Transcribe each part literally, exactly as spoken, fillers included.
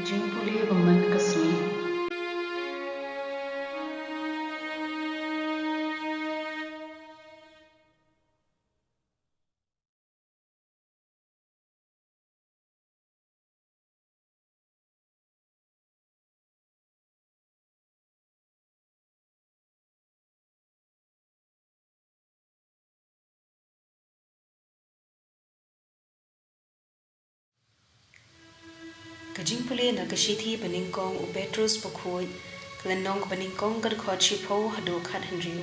Jingpule ba man ka sngi. Ka jingpule na ka shithi ba nyngkong u Petros bakhuid, ka lynnong ba nyngkong, ka dkhot shiphew haduh khathynriew.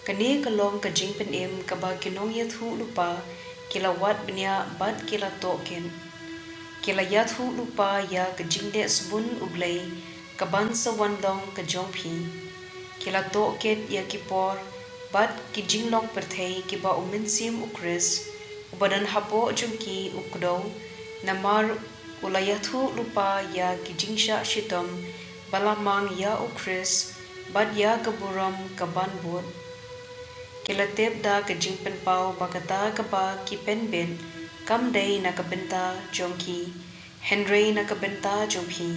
Kane ka long ka jingpynim kaba ki nongïathuhlypa ki la wad bniah bad ki la tohkit. Ki la ïathuhlypa ïa ka jingleh sbun U Blei kaban sa wan long ka jong phi. Ki la tohkit ïa ki por bad ki jinglong pyrthei kiba u Mynsiem u Khrist uba don hapoh jong ki u kdew, namar u la ïathuhlypa ïa ki jingshah shitom ba la mang ïa u Khrist bad ïa ka burom kaban bud. Ki la tip da ka jingpynpaw ba kata kaba ki pynbit kam dei na ka bynta jong ki, hynrei na ka bynta jong phi.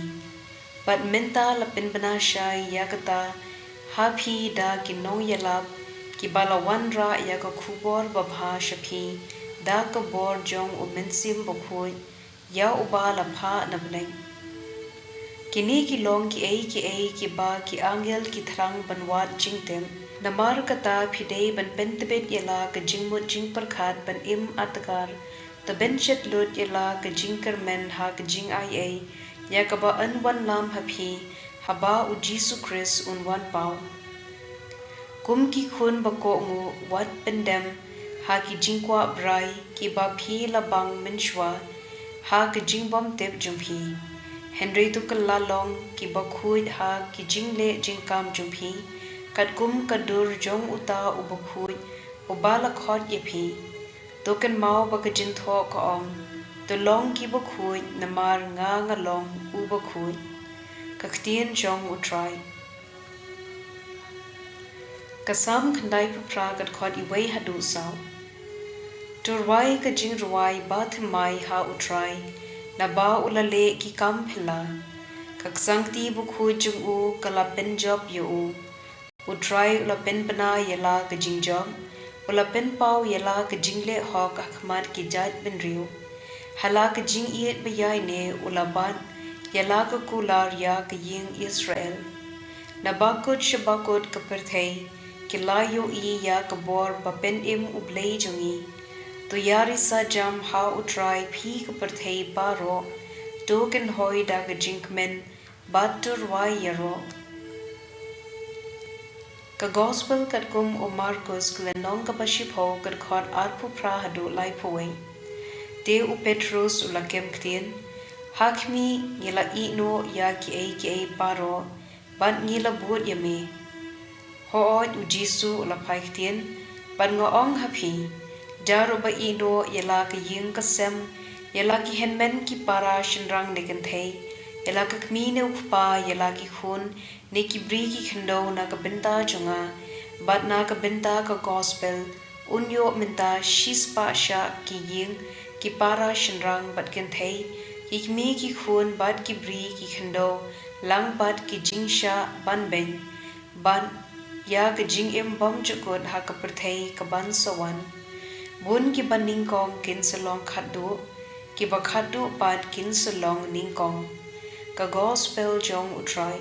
Bad mynta la pynbna shai ïa kata ha phi da ki nongïalap kiba la wanrah ïa ka khubor babha sha phi da ka bor jong u Mynsiem Bakhuid ïa uba la phah na bneng. Kine ki long kiei kiei kiba ki angel ki thrang ban wad jingtip. Namar kata phi dei ban pyntbit ïa la ka jingmut jingpyrkhat ban im adkar, to pynshet lut ïa la ka jingkyrmen ha ka jingaiei ïa kaba yn wanlam ha phi haba u Jisu Khrist un wan paw. Kum ki khun ba kohnguh, wat pyndem ha ki jingkwah brai kiba phi la bang mynshuwa ha ka jingbymtip jong phi. Hynrei to kylla long kiba khuid ha ki jingleh jingkam jong phi, katkum ka dur jong uta uba khuid uba la khot ïa phi. To kynmaw ba ka jingthoh ka ong, to long kiba khuid namar nga nga long uba khuid. Ka ktien jong U Trai. Ka Salm khyndaiphew phra, ka dkhot iwei haduh saw. To rwai ka jingrwai ba thymmai ha U Trai, naba u la leh ki kam phylla. Ka ksangkti bakhuid jong u ka la pynjop ïa u. U Trai u la pynbna ïa la ka jingjop, u la pynpaw ïa la ka jingleh hok ha khmat ki jaitbynriew. Ha la ka jingïeit ba ïaineh u la bat ïa la ka kular ïa ka ïing Israel. Na bakut sha bakut ka pyrthei ki la ïohi ïa ka bor ba pynim U Blei jong ngi. To ïarisa jam ha U Trai phi ka pyrthei baroh, to kynhoi da ka jingkmen bad to rwai ïaroh. Ka Gospel katkum u Markus, ka lynnong kaba shiphew, ka dkhot arphew phra haduh laiphew wei. Te u Petros u la kem ktien, ha khmih, ngi la ïehnoh ïa kiei kiei baroh bad ngi la bud ïa me. Hooid, u Jisu u la phai ktien, bad nga ong ha phi, da ruh ba ïehnoh ïa la ka ïing ka sem, ïa la ki hynmen ki para shynrang ne kynthei, ïa la ka kmie ne u kpa, ïa la ki khun ne ki briew ki khyndew na ka bynta jong nga bad na ka bynta ka Gospel, un ïoh mynta shispah shah ki ïing, ki para shynrang bad kynthei, ki kmie ki khun bad ki briew ki khyndew, lang bad ki jingshah ban beiñ, bad ïa ka jingim bymjukut ha ka pyrthei kaban sa wan. Bun kiba nyngkong kin sa long khatduh, kiba khatduh pat kin sa long nyngkong. Ka Gospel jong U Trai.